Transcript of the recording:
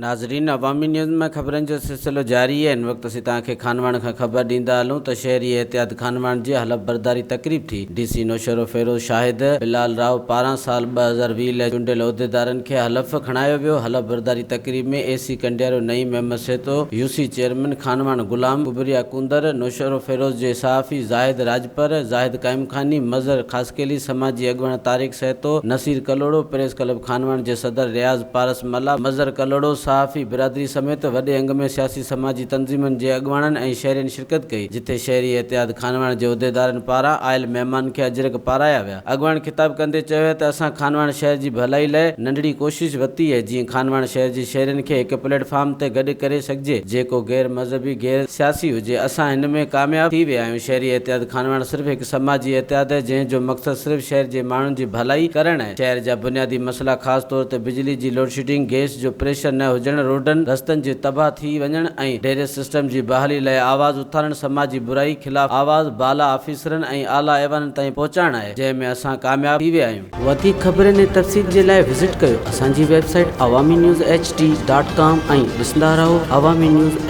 ناظرين عوامي نيوز ۾ خبرن جو سلسلو جاري آهي هن وقت اسين توهان کي خانواهڻ کان خبر ڏيندا هلون ته شهري احتياط خانواهڻ جي حلف برداري تقريب ٿي ڊي سي نوشهروفيروز شاهد بلال راهو پاران سال 2020 لاء چونڊيل عهديدارن کي حلف کڻايو ويو حلف برداري تقريب ۾ A C Kandiaro Naeem Ahmed Sahito U C chairman Khanwahan Ghulam Kabria Kondar Naushahro Feroze جي صحافي زاهد راڄپر زاهد قائمخاني مظهر خاصخيلي سماجي اڳواڻ طارق سهتو نصير ڪلهوڙو پريس ڪلب خانواهڻ جي صدر رياض پارس ملاح، مظهر ڪلهوڙو، صحافي برادري سميت وڏي انگ ۾ سياسي سماجي تنظيمن جي اڳواڻن ۽ شهرين شرڪت ڪئي، جتي شهري اتحاد خانواهڻ جي عهديدارن پاران آيل مهمانن کي اجرڪ پارايا ويا. اڳواڻن خطاب ڪندي چيو ته اسان خانواهڻ شهر جي ڀلائي لاء ننڍڙي ڪوشش ورتي اهي جيئن خانواهڻ شهر جي شهرين کي هڪ پليٽ فارم تي گڏ ڪري سگهجي جيڪو غير مذهبي غير سياسي هجي اسان هن ۾ ڪامياب ٿي ويا آهيون شهري اتحاد خانواهڻ صرف هڪ سماجي اتحاد اهي جنهن جو مقصد صرف شهر جي ماڻهن جي ڀلائي ڪرڻ اهي. شهر جا بنيادي مسئلا خاص طور تي بجلي جي لوڊشيڊنگ، گئس جو پريشر نه هجڻ، روڊن رستن جي تباهه ٿي وڃڻ ۽ ڊرينيج سسٽم جي بحالي لاء آواز اٿارڻ سماجي برائي خلاف آواز بالا آفيسرن ۽ اعليٰ ايوانن تائين پهچائڻ آهي جنهن ۾ اسان ڪامياب ٿي ويا آهيون. وڌيڪ خبرن ۽ تفصيل جي لاء وزٽ ڪيو اسان جي website Awami news H D dot com ۽ ڏسندا رهو عوامي نيوز.